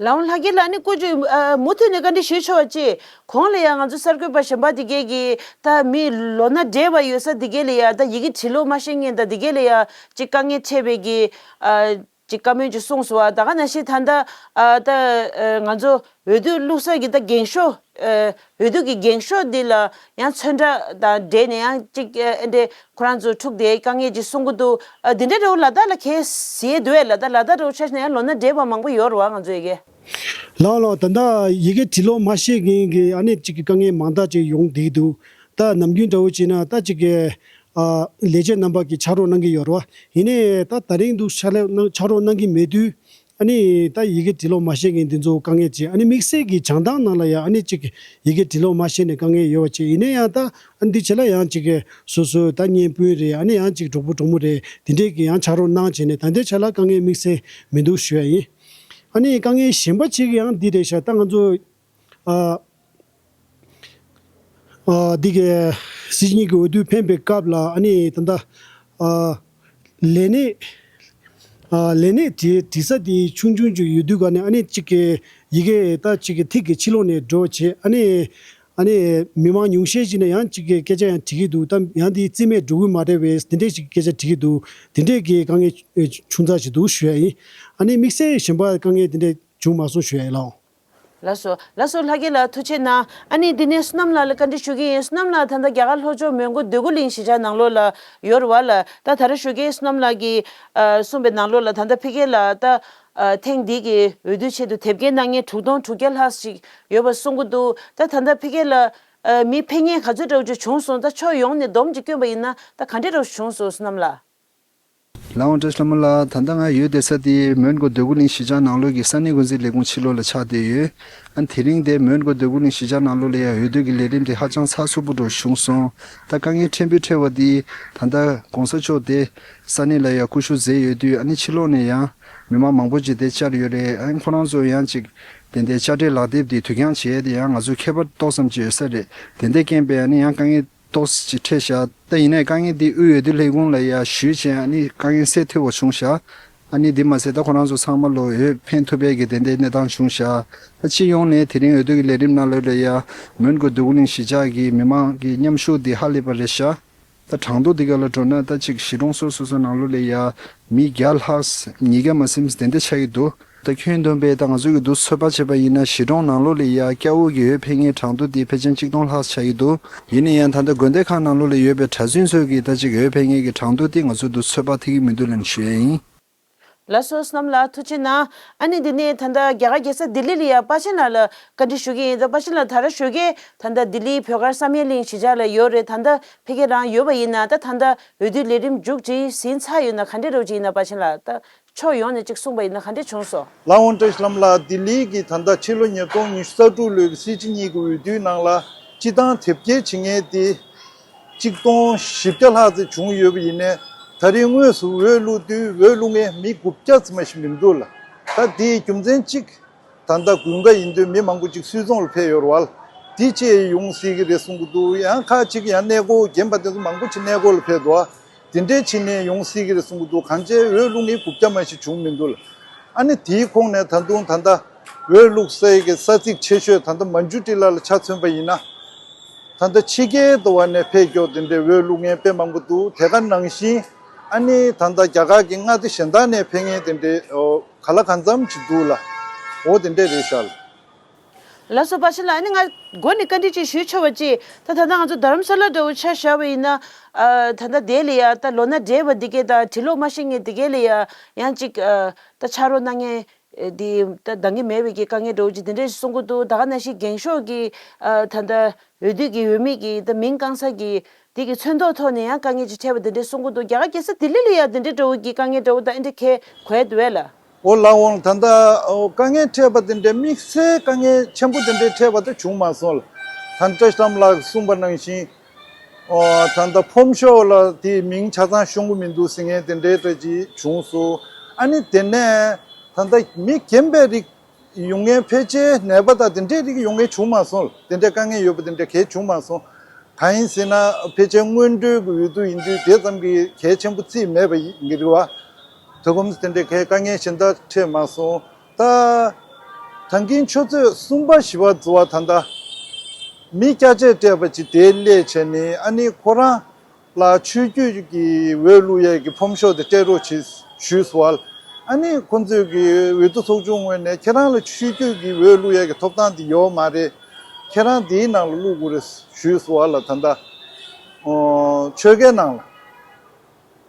ལགས་འོང་། ལྷ་རྒྱལ་ལགས། ཨ་ནི་སྐུ་མཁྱེན། ཨ། མུ་མཐུད་ནས་བཀའ་འདྲི་ཞུ་ཆོག་པ་ཅིག། གོང་ལ་ཡང་ང་ཚོ་གསར་འགོད་པ་གཞན་པ་དེ་གས་ཀྱིས་ད་མི་ལོ་ན་བགྲེས་པ་ཡོད་ས་དེ་གས་ལ་ཡང་ད་ཡི་གེ་འབྲི་ཀློག་མ་ཤེས་མཁན་ད་དེ་གས་ལ་ཡང་ཅིག་དཀའ་ངལ་འཕྲད་པའི་གི། ཨ། ཅིག་བཀའ་མོལ་ཅིག་གསུངས་སོང་བ། ད་ག་ནང་བཞིན་ད་ལྟ། ཨ། ད། ཨ། ང་ཚོ་འོས་བསྡུ་བླུག་ས་གི་ད་འགེངས་ཤོག། ཨ། འོས་བསྡུ་གི་འགེངས་ཤོག་འདི་ལ་ཡང་ཚོན་ཁྲ་དང་འབྲེལ་ནས་ཡང་ཅིག། ཨ། འདྲེ་ཁོ་རང་ཚོ་འཁྲུག་བསྡད་དཀའ་ངལ་ཅིག་གསུང་གི་འདུག། ཨ། འདི་འདྲ་འདྲ་བོ་ལ་དྭགས་ལ་གལ་སྲིད་འདུག་པས། ལ་དྭགས་ལ་དྭགས་འདྲ་བོ་ཆ་བཞག་ན་ཡང་ལོ་ན་བགྲེས་པ་མང་པོ་ཡོད་རེད་བ། ང་ཚོ་ཡི་གེ། ལགས་ལགས། ད་ལྟ་ཡི་གེ་འབྲི་ཀློག་མ་ཤེས་མཁན་གྱི་ཨ་ནི་ཅིག་གི་དཀའ་ངལ་མང་དག་ཅིག་ཡོང་བསྡད་འདུག། ད་ནམ་རྒྱུན་འདྲ་བོ་བྱས་ན་ད་ཅིག་གི། ཨ། ལས་བྱེད་རྣམ་པ་གིས་ཕྱག་རོགས་གནང་གི་ཡོད་རེད་བ། ཡིན་ནའི་ད་ད་རིང་འདུག་ཕྱག་ལས་གནང་། ཕྱག་རོགས་གནང་གི་མེད་དུས། ཨ་ནི་ད་ཡི་གེ་འབྲི་ཀློག་མ་ཤེས་མཁན་འདི་ཚོ་དཀའ་ངལ་ཅིག། ཨ་ནི་དམིགས་བསལ་གྱི་བྱང་ཐང་ནང་ལ་ཡང་ཨ་ནི་ཅིག་ཡི་གེ་འབྲི་ཀློག་མ་ཤེས་ནས་དཀའ་ངལ་ཡོད་པ་ཅིག། ཡིན་ན་ཡང་ད་ཨ་ནི་འདི་ཆ་ལ་ཡང་ཅིག་སོ་སོའི་ད་གཉེན་སྤུན་རེད། ཨ་ནི་ཡང་ཅིག་གྲོགས་པོ་གྲོགས་མོ་རེད། དེ་འདྲས་ཀྱིས་ཡང་ཕྱག་རོགས་གནང་བྱས་ནས་ད་ལྟའི་ཆ་ལ་དཀའ་ངལ་དམིགས་བསལ་མི་འདུག་ཞུ་ཡ་ཡིན། ཨ་ནི་དཀའ་ངལ་གཞན་པ་ཅིག་ཡང་འདི་རེད་ཤག། ད་ང་ཚོ། ཨ། ཨ། འདི་གའི་སྲིད་སྤྱི་གཉིས་ཀྱི་འོས་བསྡུ་འཕེན་པའི་སྐབས་ལ་ཨ་ནི་ད་ལྟ། ཨ། ལས་གནས། ཨ། ལས་གནས་དེ་འབྲི་ས་དེ་ཆུང་ཆུང་ཅིག་ཡོད་དུས་ག་ནས་ཨ་ནི་གཅིག་གི་ཡི་གེ་ད་གཅིག་གི་ཐིག་གི་ཕྱི་ལོགས་ནས་འགྲོ་བྱས། ཨ་ནི། ཨ་ནི་མི་མང་ཉུང་ཤས་ཅིག་ནས་ཡང་གཅིག་གི་སྐད་ཆ་ཡང་དྲི་གི་འདུག། ད་ཡང་དེ་རྩིས་མེད་འགྲོ་གི་མ་རེད་པས། དེ་འདྲས་ཅིག་སྐད་ཆ་དྲི་གི་འདུག། དེ་འདྲས་ཀྱི་དཀའ་ངལ་ཆུང་ཙག་ཅིག་འདུག་ཞུ་ཡ་ཡིན། ཨ་ནི་དམིགས་བསལ་གཞན་པ་དཀའ་ངལ་དེ་འདྲས་བྱུང་མ་སོང་ཞུ་ཡ་ཡིན་ལགས། ལགས་སོ། ལགས་སོ། ལྷ་རྒྱལ་ལགས་ཐུགས་རྗེ་གནང་། ཨ་ནི་འདི་ནས་བསོད་ནམས་ལགས་ལ་བཀའ་འདྲི་ཞུ་གི་ཡིན། བསོད་ནམས་ལགས་ད་ལྟ་རྒྱ་གར་ལྷོ་ཕྱོགས་མོན་གྷོ་འདོད་རྒུ་གླིང་གཞིས་ཆགས་ནང་ལོགས་ལ་ཡོད་རེད་བ་ལ། ད་ད་རེས་ཞོགས་ཀས་བསོད་ནམས་ལགས་ཀྱིས། ཨ། གསུངས་པའི་ནང་ལོགས་ལ་ད་ལྟ་ཕ་གི་ལ་ད། ཨ། ཐེངས་འདི་གི་འོས་བསྡུ་ཆེད་དུ་དེབ་སྐྱེལ་གནང་མཁན་དྲུག་སྟོང་དྲུག་བརྒྱ་ལྷག་ཞིག་ཡོད་པ་གསུང་གི་འདུག། ད་ད་ལྟ་ཕ་གི་ལ། ཨ། མི་ཕེབས་མཁན་ག་ཚོད་འདྲ་བོ་ཅིག་བྱུང་སོང་། ད་ཕྱོགས་ཡོངས་ནས་སྡོམ་ཅིག་བསྐྱོན་པ་ཡིན་ན་ད་ག་འདྲ་འདྲ་བོ་བྱུང་སོང་། བསོད་ནམས་ལགས། ལགས་འོང་། བཀྲ་ཤིས་ལྷ་མོ་ལགས། ད་ལྟ་ང་ཡོད་བསྡད་ས་དེ་མོན་གྷོ་འདོད་རྒུ་གླིང་གཞིས་ཆགས་ནང་ལོགས་ཀྱི་ས་གནས་འགོ་འཛིན་ལས་ཁུངས་ཕྱི་ལོགས་ལ་ཆགས་བསྡད་ཡོད། ཨ། དེ་རིང་དེ་མོན་གྷོ་འདོད་རྒུ་གླིང་གཞིས་ཆགས་ནང་ལོགས་ལ་ཡང་འོས་བསྡུ་གི་ལས་རིམ་དེ་ཧ་ཅང་ཚགས་ཚུད་པོ་འདྲ་བྱུང་སོང་། ད་དཀའ་ངལ་ཕྲན་བུ་འཕྲད་པ་དེ་ད་ལྟ་གོང་ས་མཆོག་དེ་ས་གནས་ལ་ཡང་སྐུ་བཞུགས་མཛད་ཡོད་དུས། ཨ་ནི་ཕྱི་ལོགས་ནས་ཡང་མི་མང་མང་པོ་ཅིག་དེ་བཅར་ཡོད་རེད། ཨ་ནི་ཁོ་རང་ཚོ་ཡང་ཅིག་དེ་འདྲའི་དཔྱ་ཁྲལ་ལག་དེབ་དེ་དུས་འགྱངས་བྱས་དེ་ཡང་ང་ཚོ་ཁྱད་པར་ཏོག་ཙམ་ཅིག་ཡོད་ས་རེད། དེ་འདྲའི་རྐྱེན་པས་ཨ་ནི་ཡང་དཀའ་ངལ་ཏོག་ཙམ་ཅིག་འཕྲད་ཤག། ད་ཡིན་ནའི་དཀའ་ངལ་འདི་དབུས་འོས་བསྡུ་ལས་ཁུངས་ལ་ཡ་ཞུས་བྱས་ཨ་ནི་དཀའ་ངལ་སེལ་ཐུབ་པ་བྱུང་ཤག། ཨ་ནི་འདི་མ་ཟད་ད་ཁོ་རང་ཚོ་ཚང་མ་ལོ་འོས་འཕེན་ཐུབ་པའི་གི་དེ་འདྲའི་གནས་སྟངས་བྱུང་ཤག། ད་སྤྱི་ཡོངས་ནས་དེ་རིང་འོས་བསྡུ་གི་ལས་རིམ་ནང་ལོགས་ལ་ཡ་མོན་གྷོ་འདོད་རྒུ་གླིང་གཞིས་ཆགས་ཀྱི་མི་མང་གི་མཉམ་ཞུགས་འདི་ཧ་ལས་པ་རེད་ཤག། ད་གྲངས་ཐོ་འདི་ག་ལ་འགྲོ་ན་ད་ཅིག་གཞིས་གྲོང་སོ་སོ་སོ་ནང་ལོགས་ལ་ཡ་མི་བརྒྱ་ལྷག་ཉིས་བརྒྱ་མ་ཟིན་དེ་འདྲ་ཆགས་ཀྱི་འདུག། ད་ཁྱོན་བསྡོམས་པས་ད་ང་ཚོ་གི་འདུག་ཚོད་དཔག་བྱས་པ་ཡིན་ན་གཞིས་གྲོང་ནང་ལོགས་ལ་ཡ་སྐྱ་བོ་གི་འོས་འཕེན་མཁན་གྲངས་ཐོ་དེ་ཕལ་ཆེར་གཅིག་སྟོང་ལྷག་ཆགས་ཀྱི་འདུག། ཡིན་ན་ཡང་ད་ལྟ་དགོན་སྡེ་ཁག་ནང་ལོགས་ལ་ཡོད་པའི་གྲྭ་བཙུན་ཚོ་གི་ད་ཅིག་འོས་འཕེན་མཁན་གྱི་གྲངས་ཐོ་དེ་ང་ཚོ་འདུག་ཚོད་དཔག་ཐིག་གི་མི་འདུག་ལབ་ནས་ཞུ་ཡ་ཡིན། ལགས་སོ། བསོད་ནམས་ལགས་ཐུགས་རྗེ་གནང་། ཨ་ནི་འདི་ནས་ད་ལྟ་རྒྱ་གར་རྒྱལ་ས་ལྡི་ལི་ལ་ཡ་པ་ཆེན་ལགས་ལ་བཀའ་འདྲི་ཞུ་གི་ཡིན། ད་པ་ཆེན་ལགས་ད་རེས་ཞོགས་ཀས་ད་ལྟ་ལྡི་ལི་བོད་སྒར་བསམ་ཡས་གླིང་གཞིས་ཆགས་ལ་ཡོད་རེད། ད་ལྟ་ཕ་གི་རང་ཡོད་པ་ཡིན་ན་ད་ད་ལྟ་འོས་བསྡུ་ལས་རིམ་མཇུག་སྒྲིལ་ཟིན་ཚར་ཡོད་ན་ག་འདྲ་འདྲ་བོ་ཅིག་ཡིན་ན། པ་ཆེན་ལགས་ད་ཕྱོགས་ཡོངས་ནས་ཅིག་གསུངས་པ་ཡིན་ན་ག་འདྲ་བྱུང་སོང་། ལགས་འོང་། བཀྲ་ཤིས་ལྷ་མོ་ལགས། ལྡི་ལི་གི་ད་ལྟ་ཕྱི་ལོ་ཉིས་སྟོང་ཉི་ཤུ་རྩ་དྲུག་ལོའི་སྲིད་སྤྱི་གཉིས་ཀྱི་འོས་བསྡུའི་ནང་ལ་སྤྱི་བཏང་དེབ་སྐྱེལ་བྱེད་མཁན་དེ་གཅིག་སྟོང་བཞི་བརྒྱ་ལྷག་ཙམ་བྱུང་ཡོད་པ་ཡིན་ནའི། ད་རེས་དངོས་སུ་འོས་བླུགས་དུས་འོས་བླུགས་མཁན་མི་དགུ་བརྒྱ་ཙམ་མ་ཞིག་མི་འདུག་ལ། ད་དེའི་རྒྱུ་མཚན་གཅིག། ད་ལྟ་དགུན་ཁ་ཡིན་དུས་མི་མང་པོ་ཅིག་སུད་ཚོང་ལ་ཕེབས་ཡོད་རེད་བ། དེ་བཅས་ཡོང་སྲིད་ཀྱི་རེད་གསུང་གི་འདུག། ཡང་ཁག་ཅིག་ཡང་གནས་སྐོར་རྒན་པ་དེ་ཚོ་མང་པོ་ཅིག་གནས་སྐོར་ལ་ཕེབས་འདུག། དེ་འདྲའི་ཕྱིན་ནས་ཡོང་སྲིད་ཀྱི་རེད་གསུང་གི་འདུག། གང་བྱས་འོས་བླུགས་མཁན་དགུ་བརྒྱ་མ་ཞིག་བྱུང་མི་འདུག་ལ། ཨ་ནི་དེའི་ཁོངས་ནས་ད་དུང་ད་ལྟ་འོས་བླུགས་སའི་གི་ས་ཚིགས་ཆེ་ཤོས་ད་ལྟ་མན་ཇུ་ཊི་ལ་ལ་ཆ་མཚོན་པ་ཡིན་ན། ད་ལྟ་ཕྱི་རྒྱལ་དུ་བ་ནས་ཕེབས་མཁན་དེ་འདྲའི་འོས་བླུགས་མཁན་དཔེ་མང་པོ་འདུག། དེ་ག་ནང་བཞིན་ཨ་ནི་ད་ལྟ་རྒྱ་གར་གྱི་མངའ་སྡེ་གཞན་དག་ནས་ཕེབས་མཁན་དེ་འདྲའི་ག་ལ་གང་འཚམ་ཅིག་འདུག་ལ། འོ་དེ་འདྲས་རེད་ཤག་ལ། ལགས་སོ། པ་ཆེན་ལགས། ཨ་ནི་ང་མགོ་ནས་བཀའ་འདྲི་ཅིག་ཞུ་ཆོག་པ་ཅིག། ད་ད་ལྟ་ང་ཚོ་རྡ་རམ་ས་ལ་འདྲ་བོ་ཆ་བཞག་པ་ཡིན་ན། ཨ། ད་ལྟ་དེ་ལ་ཡ་ད་ལོ་ན་བགྲེས་པ་འདི་གས་དང་འབྲི་ཀློག་མ་ཤེས་མཁན་འདི་གས་ལ་ཡ་ཡང་ཅིག། ཨ། ད་ཕྱག་རོགས་གནང་མཁན་འདི་ད་འདང་གི་མེད་པའི་གི་དཀའ་ངལ་འདྲ་བོ་ཅིག་དེ་འདྲས་གསུང་གི་འདུག། ད་ག་ནང་བཞིན་འགེངས་ཤོག་གི། ཨ། ད་ལྟ་འོས་བསྡུ་གི་འོས་མི་གི་ད་མིང་བཀང་ས་གི་འདི་གི་ཚོན་མདོག་ཐོག་ནས་ཡང་དཀའ་ངལ་ཅིག་འཕྲད་པ་དེ་འདྲས་གསུང་གི་འདུག། རྒྱ་གར་རྒྱལ་ས་ལྡི་ལི་ལ་ཡ་དེ་འདྲས་འདྲ་བོ་གི་དཀའ་ངལ་འདྲ་བོ་ད་ཨེ་འདྲས་ག་ག་རེ་འདུག་གས་ལགས། འོ་ལགས་འོང་། ད་ལྟ་དཀའ་ངལ་འཕྲད་པ་དེ་འདྲའི་དམིགས་བསལ་དཀའ་ངལ་ཆེན་པོ་དེ་འདྲའི་འཕྲད་པ་ད་བྱུང་མ་སོང་ལ། ད་བཀྲ་ཤིས་ལྷ་མོ་ལགས་གསུངས་པ་ནང་བཞིན། ཨོ། ད་ལྟ་ཕོམ་ཤོག་ལ་དེའི་མིང་ཆ་ཚང་ཤོང་གི་མི་འདུག་ཟེར་མཁན་དེ་འདྲའི་འདྲ་ཅིག་བྱུང་སོང་། ཨ་ནི་དེ་ནས་ད་ལྟ་མི་རྒན་པའི་རིགས། ཡོང་མཁན་ཕལ་ཆེར་ནད་པ་དང་དེ་འདྲའི་རིགས་ཡོང་མཁན་བྱུང་མ་སོང་། དེ་འདྲའི་དཀའ་ངལ་ཡོད་པ་དེ་འདྲ་གལ་བྱུང་མ་སོང་། གང་ཡིན་ཟེར་ན་ཕལ་ཆེར་སྔོན་འགྲོའི་གི་འོས་བསྡུ་ཡིན་དུས་དེ་ཙམ་གྱི་གལ་ཆེན་པོ་བརྩིས་མེད་པ་ཡིན་གྱི་རེད་བ། དེ་གོམས་དེ་འདྲའི་གལ་དཀའ་ངལ་གཞན་དག་འཕྲད་མ་སོང་། ད་ད་གིན་ཆུ་ཚོད་གསུམ་པ་བཞི་པ་ཙམ་པ་ད་ལྟ་མི་སྐྱ་ཆས་སྤྲས་པ་ཅིག་དེ་སླེབས་བྱས་ནས། ཨ་ནི་ཁོ་རང་ལ་ཆོས་བརྒྱུད་ཀྱི་འོས་བླུག་ཡས་ཀྱི་ཕོམ་ཤོག་དེ་སྤྲད་རོགས་བྱེད་ཞུས་སོང་བ། ཨ་ནི་ཁོ་ཚོས་ཀྱི་འོས་བསྡུ་ཚོགས་ཆུང་ངོས་ནས་ཁྱེད་རང་ལ་ཆོས་བརྒྱུད་ཀྱི་འོས་བླུག་ཡས་ཀྱི་ཐོབ་ཐང་དེ་ཡོད་མ་རེད། ཁྱེད་རང་དེའི་ནང་ལ་བླུག་དགོས་རེད་ཞུས་སོང་བ་ལ། ད་ལྟ་ཨོ་ཆོལ་ཁའི་ནང་ལ།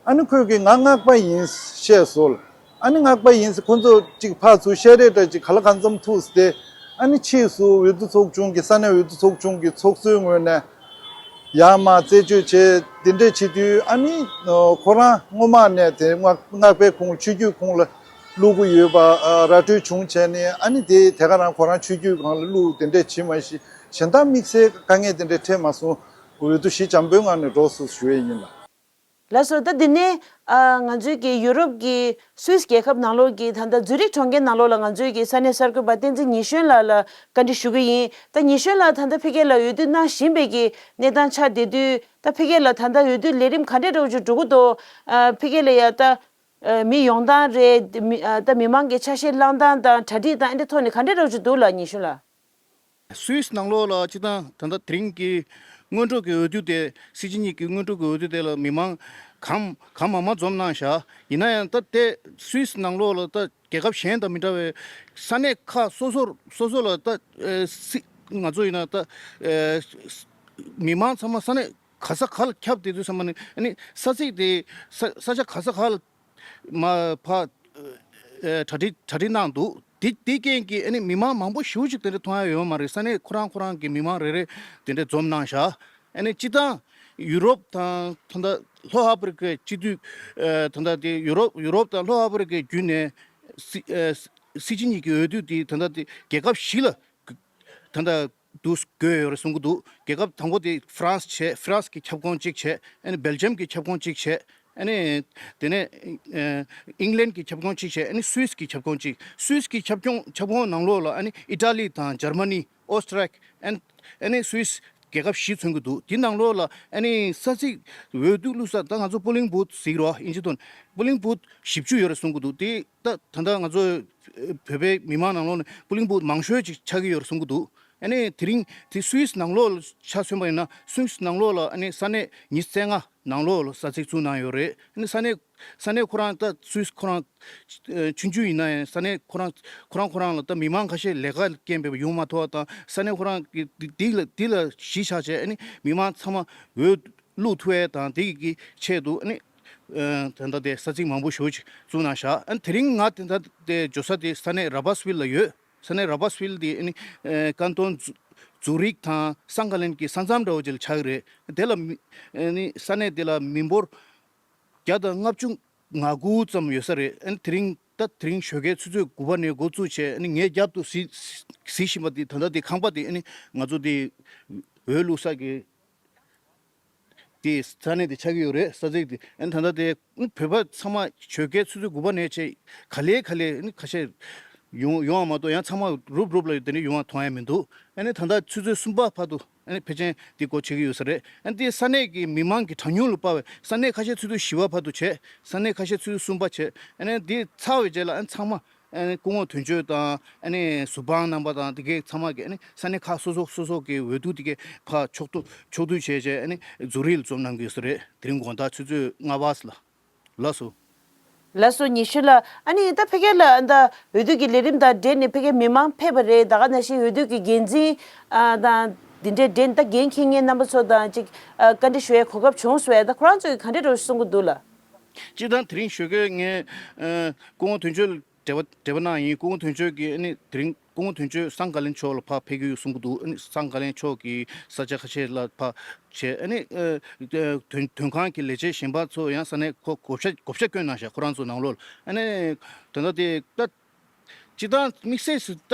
ཨ་ནི་ཁོས་ཀྱིས་ང་སྔགས་པ་ཡིན་བཤད་སོང་། ཨ་ནི་སྔགས་པ་ཡིན་ཟེར་ཁོ་ཚོ་གཅིག་ཕར་ཚུར་བཤད་རེས་འདྲ་གཅིག་ག་ལ་གང་འཚམ་ཐུག་སྟེ། ཨ་ནི་ཕྱིས་སུ་འོས་བསྡུ་ཚོགས་ཆུང་གི་ས་གནས་འོས་བསྡུ་ཚོགས་ཆུང་གི་ཚོགས་གཙོའི་ངོས་ནས་ཡར་མར་རྩད་གཅོད་བྱས་དེ་འདྲ་བྱེད་དུས། ཨ་ནི་ཁོ་རང་སྔོན་མ་ནས་དེ་སྔགས་སྔགས་པའི་ཁོངས་ཆོས་བརྒྱུད་ཁོངས་ལ་བླུག་གི་ཡོད་པ་ར་སྤྲོད་བྱུང་བྱས་ནས། ཨ་ནི་དེ་དེ་ག་རང་ཁོ་རང་ཆོས་བརྒྱུད་སྒང་ལ་བླུག་དེ་འདྲ་བྱེད་མ་ཤེས། གཞན་དག་དམིགས་བསལ་དཀའ་ངལ་དེ་འདྲ་འཕྲད་མ་སོང་། འོས་བསྡུ་ཞི་འཇམ་པོའི་ངང་ནས་འགྲོ་སོང་ཞུ་ཡས་ཡིན་ལ། ལགས་སོ། ད་འདི་ནས་ཨ་ང་ཚོའི་གི་ཡུ་རོབ་ཀྱི་སུད་སི་རྒྱལ་ཁབ་ནང་ལོགས་ཀྱི་ད་ལྟ་ཛུ་རིག་གྲོང་ཁྱེར་ནང་ལོགས་ལ་ང་ཚོའི་གི་ས་གནས་གསར་འགོད་པ་བསྟན་འཛིན་ཉི་གཞོན་ལགས་ལ་བཀའ་འདྲི་ཞུ་གི་ཡིན། ད་ཉི་གཞོན་ལགས་ད་ལྟ་ཕ་གི་ལ་འོས་བསྡུ་གནང་བཞིན་པའི་གི་གནས་སྟངས་ཆགས་བསྡད་དུས། ད་ཕ་གི་ལ་ད་ལྟ་འོས་བསྡུ་ལས་རིམ་ག་འདྲས་འདྲ་བོ་ཅིག་འགྲོ་གི་འདུག་ཨ་ཕ་གི་ལ་ཡ་ད་ཨ་མི་ཡོང་སྟངས་རེད། མི་ཨ་ད་མི་མང་གི་ཆ་ཤས་བླངས་སྟངས་དང་གྲ་སྒྲིག་དང་ཨ་འདྲས་ཐོག་ནས་ག་འདྲས་འདྲ་བོ་ཅིག་འདུག་ལགས་ཉི་གཞོན་ལགས། སུད་སི་ནང་ལོགས་ལ་སྤྱིར་བཏང་ད་ལྟ་དེ་རིང་གི་སྔོན་འགྲོ་གི་འོས་བསྡུ་དེ། སྲིད་སྤྱི་གཉིས་ཀྱི་སྔོན་འགྲོ་གི་འོས་བསྡུ་དེ་ལ་མི་མང་གང་གང་མང་མང་འཛོམས་གནང་བཞག་ཡིན་ན་ཡང་ད་ལྟའི་སུད་སི་ནང་ལོགས་ལ་ད་རྒྱལ་ཁབ་གཞན་དང་མི་འདྲ་བའི་ས་གནས་ཁག་སོ་སོར་སོ་སོ་ལ་ད་ཨེ་སྲིད་ང་ཚོ་ཡིན་ན་ད་ཨེ་མི་མང་ཚང་མ་ས་གནས་ག་ས་ག་ལ་ཁྱབ་བསྡད་དུས་ཙམ་པ་ནས། ཨ་ནི་ས་ཚིགས་དེ་ས་ས་ཆ་ག་ས་ག་ལ་མར་ཕར་ཨེ་གྲ་སྒྲིག་གྲ་སྒྲིག་གནང་འདུག་དེ་དེའི་རྐྱེན་གྱིས་ཨ་ནི་མི་མང་མང་པོ་ཞེ་པོ་ཅིག་དེ་འདྲ་མཐོང་ཡ་ཡོད་མ་རེད། ས་གནས་ཁོ་རང་ཁོ་རང་གི་མི་མང་རེ་རེ་དེ་འདྲ་འཛོམས་གནང་བཞག་ཨ་ནི་སྤྱིར་བཏང་ཡུ་རོབ་དང་ད་ལྟ་ལྷོ་ཨ་ཕི་རི་ཀའི་སྤྱི་འཐུས། ཨ་ད་ལྟ་དེ་ཡུ་རོབ་ཡུ་རོབ་དང་ལྷོ་ཨ་ཕི་རི་ཀའི་བརྒྱུད་ནས་སྲིད་ཨ་སྲིད་སྤྱི་གཉིས་ཀྱི་འོས་བསྡུ་དེ་ད་ལྟ་དེ་རྒྱལ་ཁབ་བཞི་ལ་ད་ལྟ་འདུག་དགོས་ཡོད་རེད་གསུང་གི་འདུག་རྒྱལ་ཁབ་དང་པོ་དེ་ཧྥ་རན་སི་བྱས། ཧྥ་རན་སི་གི་ཁྱབ་ཁོངས་གཅིག་བྱས། ཨ་ནི་སྦེལ་ཇམ་གྱི་ཁྱབ་ཁོངས་གཅིག་བྱས། ཨ་ནི་དེ་ནས་ཨ་ཨིང་ལན་གྱི་ཁྱབ་ཁོངས་གཅིག་བྱས། ཨ་ནི་སུད་སི་གི་ཁྱབ་ཁོངས་གཅིག་སུད་སི་གི་ཁྱབ་ཁོངས་ཁྱབ་ཁོངས་ནང་ལོགས་ལ་ཨ་ནི་ཨི་ཊ་ལི་དང་འཇར་མ་ནི། ཨོ་སི་ཊ་རི་ཡ། ཨ་ནི་ཨ་ནི་སུད་སི། རྒྱལ་ཁབ་བཞི་མཚོན་གྱི་འདུག་དེ་ནང་ལོགས་ལ་ཨ་ནི་ས་ཚིགས་འོས་བསྡུ་བླུག་ས། ད་ང་ཚོ་པོ་ལིང་བུཐ་ཟེར་གྱི་རེད་བ། ཨིན་ཇི་ཐོག་ནས་པོ་ལིང་བུཐ་བཞི་བཅུ་ཡོད་རེད་གསུང་གི་འདུག་དེ་ད་ད་ལྟ་ང་ཚོ་བོད་པའི་མི་མང་ནང་ལོགས་ནས་པོ་ལིང་བུཐ་མང་ཤོས་ཅིག་ཆགས་ཀྱི་ཡོད་རེད་གསུང་གི་འདུག་ཨ་ནི་དེ་རིང་དེ་སུད་སི་ནང་ལོགས་ལ་ཆ་མཚོན་པ་ཡིན་ན། སུད་སི་ནང་ལོགས་ལ་ཨ་ནི་ས་གནས་ཉི་ཤུ་རྩ་ལྔ་ནང་ལོགས་ལ་ས་ཚིགས་བཙུགས་གནང་ཡོད་རེད། ཨ་ནི་ས་གནས་ས་གནས་ཁོ་རང་ད་སུད་སི་ཁོ་རང་ཆུང་ཆུང་ཡིན་ན་ཡང་། ས་གནས་ཁོ་རང་ཁོ་རང་ཁོ་རང་ལ་ད་མི་མང་ཁ་ཤས་ལས་ཀ་རྐྱེན་པས་ཡོང་མ་ཐུབ་པ་དང་། ས་གནས་ཁོ་རང་གི་འདི་འདི་ལ་འདི་ལ་གཞི་བཞག་བྱས། ཨ་ནི་མི་མང་ཚང་མ་འོས་བླུག་ཐུབ་ཡས་དང་དེ་གི་ཆེད་དུ། ཨ་ནི་ཨ་ད་ལྟ་དེ་ས་ཚིགས་མང་པོ་ཞེ་པོ་ཅིག་བཙུགས་གནང་བཞག་ཨ་ནི་དེ་རིང་ང་དེ་ད་དེ་འབྱོར་ས་དེ་ས་གནས་ར་པ་སི་ཝིལ་ལ་ཡོད། ས་གནས་ར་པ་སི་ཝིལ་དེ་ཨ་ནི་ཨ་ཀན་ཏོན་ཛུ་ཛུ་རིག་དང་སན་ཀ་ལན་གྱི་ས་མཚམས་འདྲ་བོ་ཅིག་ལ་ཆགས་ཀྱི་རེད། དེ་ལ་མི་ཨ་ནི་ས་གནས་དེ་ལ་མི་འབོར་བརྒྱ་དང་ལྔ་བཅུ་ང་དགུ་ཙམ་ཡོད་ས་རེད། ཨ་ནི་དེ་རིང་ད་དེ་རིང་ཞོགས་ཀའི་ཆུ་ཚོད་དགུ་པ་ནས་འགོ་བཙུགས་བྱས། ཨ་ནི་ངའི་རྒྱབ་ཏུ་གཟིགས་གཟིགས་བཞིན་པ་དེ་ད་ལྟ་དེ་ཁང་པ་དེ། ཨ་ནི་ང་ཚོ་དེ་འོས་བླུག་ས་གི་དེ་ས་གནས་དེ་ཆགས་ཀྱི་ཡོད་རེད། ས་ཚིགས་དེ། ཨ་ནི་ད་ལྟ་དེ་བོད་པ་ཚང་མ་ཞོགས་ཀའི་ཆུ་ཚོད་དགུ་པ་ནས་བྱས་ག་ལེ་ག་ལེ་ཨ་ནི་ཁ་ཤས་ཡོང་ཡོང་བ་མ་གཏོགས། ཡང་ཚང་མ་རུབ་རུབ་ལ་དེ་ནས་ཡོང་བ་མཐོང་ཡ་མི་འདུག་ཨ་ནི་ད་ལྟ་ཆུ་ཚོད་གསུམ་པ་བར་དུ་ཨ་ནི་ཕལ་ཆེར་འདི་སྒོ་ཕྱེ་གི་ཡོད་ས་རེད། ཨ་ནི་དེ་ས་གནས་ཀྱི་མི་མང་གི་གྲངས་ཉུང་ལ་དཔག་པའི། ས་གནས་ཁ་ཤས་ཆུ་ཚོད་བཞི་པ་བར་དུ་བྱས། ས་གནས་ཁ་ཤས་ཆུ་ཚོད་གསུམ་པ་བྱས། ཨ་ནི་འདི་ཚར་བའི་རྗེས་ལ་ཨ་ནི་ཚང་མ་ཨ་ནི་སྐུ་ངོ་དོན་གཅོད་དང་ཨ་ནི་ཟུར་དཔང་རྣམ་པ་དང་དེ་གའི་ཚང་མ་གིས་ཨ་ནི་ས་གནས་ཁག་སོ་སོ་སོ་སོ་གི་འོས་བསྡུ་དེ་གའི་ཕར་ཕྱོགས་བསྡུ་ཕྱོགས་བསྡུ་བྱས་བྱས། ཨ་ནི་ཛུ་རིག་ལ་འཛོམས་གནང་གི་ཡོད་ས་རེད། དེ་རིང་དགོང་དག་ཆུ་ཚོད་ལྔ་པ་ལ། ལགས་སོ། ལགས་སོ་ཉི་ཤུ་ལགས། ཨ་ནི་ད་ཕ་གི་ལ་ད་འོས་བསྡུ་གི་ལས་རིམ་དང་འབྲེལ་ནས་ཕ་གི་མི་མང་ཕེབས་པ་རེད། ད་ག་ནང་བཞིན་འོས་བསྡུ་གི་འགན་འཛིན་ཨ་དང་དེ་འདྲའི་འབྲེལ་ད་འགན་འཁྱེར་མཁན་རྣམ་པ་ཚོ་དང་ཅིག་ཨ་བཀའ་འདྲི་ཞུ་ཡའི་གོ་སྐབས་བྱུང་སོང་ཡ། ད་ཁོ་རང་ཚོས་ག་འདྲ་འདྲ་བོ་གསུང་གི་འདུག་ལགས། སྤྱིར་བཏང་དེ་རིང་ཞོགས་ཀས་ངས་ཨ་སྐུ་ངོ་དོན་གཅོད་འབྲེལ་བ་འབྲེལ་བ་གནང་ཡིན། སྐུ་ངོ་དོན་གཅོད་ཀྱིས་ཨ་ནི་དེ་རིང་སྐུ་ངོ་དོན་གཅོད་སང་ཀ་ལན་ཕྱོགས་ལ་ཕར་ཕེབས་ཀྱི་ཡོད་གསུང་གི་འདུག་ཨ་ནི་སང་ཀ་ལན་ཕྱོགས་ཀྱི་ས་ཆ་ཁ་ཤས་ལ་ཕར་བྱས། ཨ་ནི་ཨ་དོན་དོན་ཁང་གི་ལས་བྱེད་གཞན་པ་ཚོ་ཡང་ས་གནས་ཁོ་བགོ་བཤའ་བགོ་བཤའ་བསྐྱོན་གནང་བཞག་ཁོ་རང་ཚོ་ནང་ལོགས་ལ། ཨ་ནི་ད་ལྟ་དེ་ད་སྤྱིར་བཏང་དམིགས་བསལ་སུ་ད་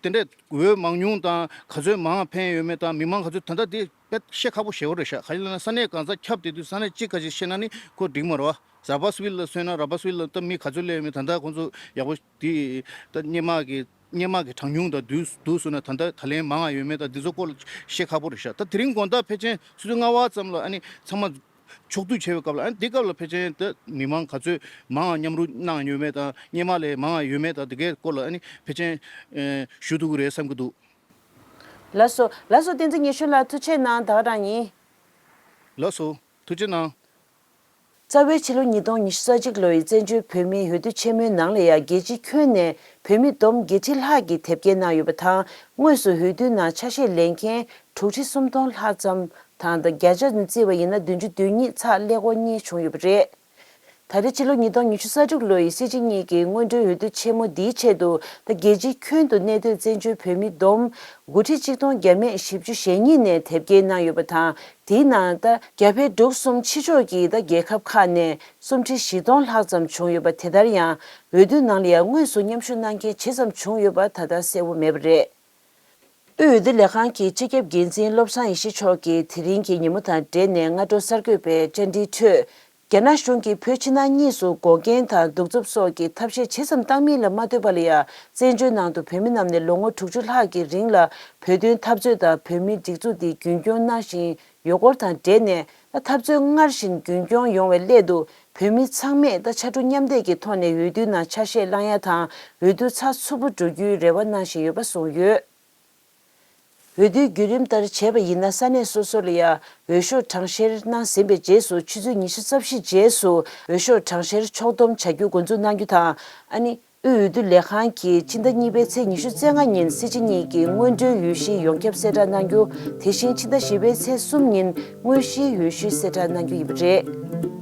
དེ་འདྲས་འོས་མང་ཉུང་དང་ག་ཚོད་མང་ཕན་ཡོད་མེད་དང་མི་མང་ག་ཚོད་ད་ལྟ་དེ་དཔེ་བཤད་ཁག་པོ་ཞེ་པོ་རེད་ཤག་ག་རེ་ལབ་ན་ས་གནས་གང་ས་ཁྱབ་བསྡད་དུས་ས་གནས་གཅིག་ཁ་ཅིག་བཤད་ན་ནི་ཁོ་འགྲིག་མ་རེད་བ། ར་པ་སི་ཝིལ་ལ་མཚོན་ན་ར་པ་སི་ཝིལ་ལ་ད་མི་ག་ཚོད་སླེབས་ཡོད་མེད་ད་ལྟ་ཁོང་ཚོ་ཡག་པོ་དེ་ད་སྔོན་མ་གི་ སྔོན་མ་གི་གྲངས་ཉུང་དང་བསྡུར་བསྡུར་སོང་ན་ད་ལྟ་ད་ལན་མང་བ་ཡོད་མེད་དང་འདི་ཚོ་སྐོར་ལ་བཤད་ཁག་པོ་རེད་ཤག་ད་དེ་རིང་དགོང་དག་ཕལ་ཆེར་ཆུ་ཚོད་ལྔ་པ་ཙམ་ལ་ཨ་ནི་ཚང་མ་ཕྱོགས་བསྡུ་བྱས་པའི་སྐབས་ལ་ཨ་ནི་འདི་སྐབས་ལ་ཕལ་ཆེར་ད་མི་མང་ག་ཚོད་མང་བ་མཉམ་རུབ་གནང་ཡོད་མེད་དང་སྔོན་མ་ལས་མང་བ་ཡོད་མེད་དང་འདི་གའི་སྐོར་ལ་ཨ་ནི་ཕལ་ཆེར་ཨེ་ཞུ་ཐུབ་ཀྱི་རེད་བསམ་གྱི་འདུག་ལགས་སོ། ལགས་སོ། བསྟན་འཛིན་ཉི་ཤུ་ལགས་ཐུགས་རྗེ་གནང་། ད་ག་རང་ཡིན། ལགས་སོ། ཐུགས་རྗེ་གནང་། རྩ་བའི་ཕྱི་ལོ་ཉིས་སྟོང་ཉི་ཤུ་རྩ་གཅིག་ལོའི་བཙན་བྱོལ་བོད་མིའི་འོས་བསྡུ་ཆེན་མོའི་ནང་ལ་ཡང་རྒྱལ་སྤྱིའི་ཁྱོན་ནས་བོད་མི་བསྡོམས་བརྒྱད་ཁྲི་ལྷག་གིས་དེབ་སྐྱེལ་གནང་ཡོད་པ་དང་། དངོས་སུ་འོས་བསྡུའི་ནང་ཆ་ཤས་ལེན་མཁན་དྲུག་ཁྲི་སུམ་སྟོང་ལྷག་ཙམ་དང་། བརྒྱ་ཆ་ནས་བརྩིས་པ་ཡིན་ན་བདུན་ཅུ་དོན་གཉིས་ཚེག་ཀླད་ཀོར་གཉིས་བྱུང་ཡོད་པ་རེད། ད་རེས་ཕྱི་ལོ་ཉིས་སྟོང་ཉི་ཤུ་རྩ་དྲུག་ལོ་ཡི་སྲིད་སྤྱི་གཉིས་ཀྱི་སྔོན་འགྲོའི་འོས་བསྡུ་ཆེན་མོ་འདིའི་ཆེད་དུ། ད་རྒྱལ་སྤྱིའི་ཁྱོན་དུ་གནས་སྡོད་བཙན་བྱོལ་བོད་མི་བསྡོམས་དགུ་ཁྲི་གཅིག་སྟོང་བརྒྱ་མེད་བཞི་བཅུ་ཞེ་གཉིས་ནས་དེབ་སྐྱེལ་གནང་ཡོད་པ་དང་། དེའི་ནང་ད་རྒྱ་བལ་འབྲུག་གསུམ་ཕྱི་ཕྱོགས་ཀྱི་ད་རྒྱལ་ཁབ་ཁག་ནས་སུམ་ཁྲི་བཞི་སྟོང་ལྷག་ཙམ་བྱུང་ཡོད་པ། དེ་ལྟར་ཡང་འོས་བསྡུ་ནང་ལ་ཡང་དངོས་སུ་མཉམ་ཞུགས་གནང་མཁན་ཇི་ཙམ་བྱུང་ཡོད་པ་ད་ལྟ་གསལ་པོ་མེད་པ་རེད། དབུས་འོས་བསྡུ་ལས་ཁང་གི་སྤྱི་ཁྱབ་འགན་འཛིན་བློ་བཟང་ཡེ་ཤེས་མཆོག་གིས་དེ་རིང་གི་ཉིན་མོ་དང་འབྲེལ་ནས་སྔ་དྲོ་གསར་འགོད་པའི་བཅར་འདྲིའི་ཁྲོད། རྒྱ་ནག་གཞུང་གིས་བོད་ཕྱི་ནང་གཉིས་སུ་འགོག་རྐྱེན་དང་གདུག་རྩུབ་སོགས་ཀྱི་ཐབས་ཤེས་ཇི་ཙམ་བཏང་མིན་ལ་མ་ལྟོས་པ་ལ་ཡང་། བཙན་བྱོལ་ནང་དུ་བོད་མི་རྣམས་ནས་ལོ་ངོ་དྲུག་ཅུ་ལྷག་གི་རིང་ལ་བོད་དོན་འཐབ་རྩོད་དང་བོད་མིའི་སྒྲིག་འཛུགས་དེ་རྒྱུན་སྐྱོང་གནང་བཞིན་ཡོད་སྐོར་དང་འབྲེལ་ནས། ད་འཐབ་རྩོད་སྔར་བཞིན་རྒྱུན་སྐྱོང་ཡོང་བའི་སླད་དུ། བོད་མི་ཚང་མས་ད་ཕྱར་གྲུ་མཉམ་འདེགས་ཀྱི་ཐོག་ནས་འོས་བསྡུའི་ནང་ཆ་ཤས་བླང་ཡ་དང་། འོས་བསྡུ་ཚགས་ཚུད་པོ་འགྲོ་རྒྱུའི་རེ་བ་གནང་བཞིན་ཡོད་པ་གསུངས་ཡོད། འོས་བསྡུའི་བརྒྱུད་རིམ་ལྟར་བྱས་པ་ཡིན་ན། ས་གནས་སོ་སོ་ལ་ཡང་འོས་ཤོག་གྲངས་བཤེར་གནང་ཟིན་པའི་རྗེས་སུ། ཆུ་ཚོད་ཉི་ཤུ་རྩ་བཞི་རྗེས་སུ་འོས་ཤོག་གྲངས་བཤེར་ཕྱོགས་བསྡོམས་བྱ་རྒྱུ་འགོ་འཛུགས་གནང་རྒྱུ་དང་། ཨ་ནི་དབུས་འོས་བསྡུ་ལས་ཁང་གིས་ཕྱི་ཟླ་གཉིས་པའི་ཚེས་ཉི་ཤུ་རྩ་ལྔ་ཉིན་སྲིད་སྤྱི་གཉིས་ཀྱི་སྔོན་འགྲོའི་འོས་གཞི་ཡོངས་ཁྱབ་གསལ་བསྒྲགས་གནང་རྒྱུ། དེ་བཞིན་ཕྱི་ཟླ་བཞི་པའི་ཚེས་གསུམ་ཉིན་དངོས་གཞིའི་འོས་གཞི་གསལ་བསྒྲགས་གནང་རྒྱུ་ཡིན་པ་རེད།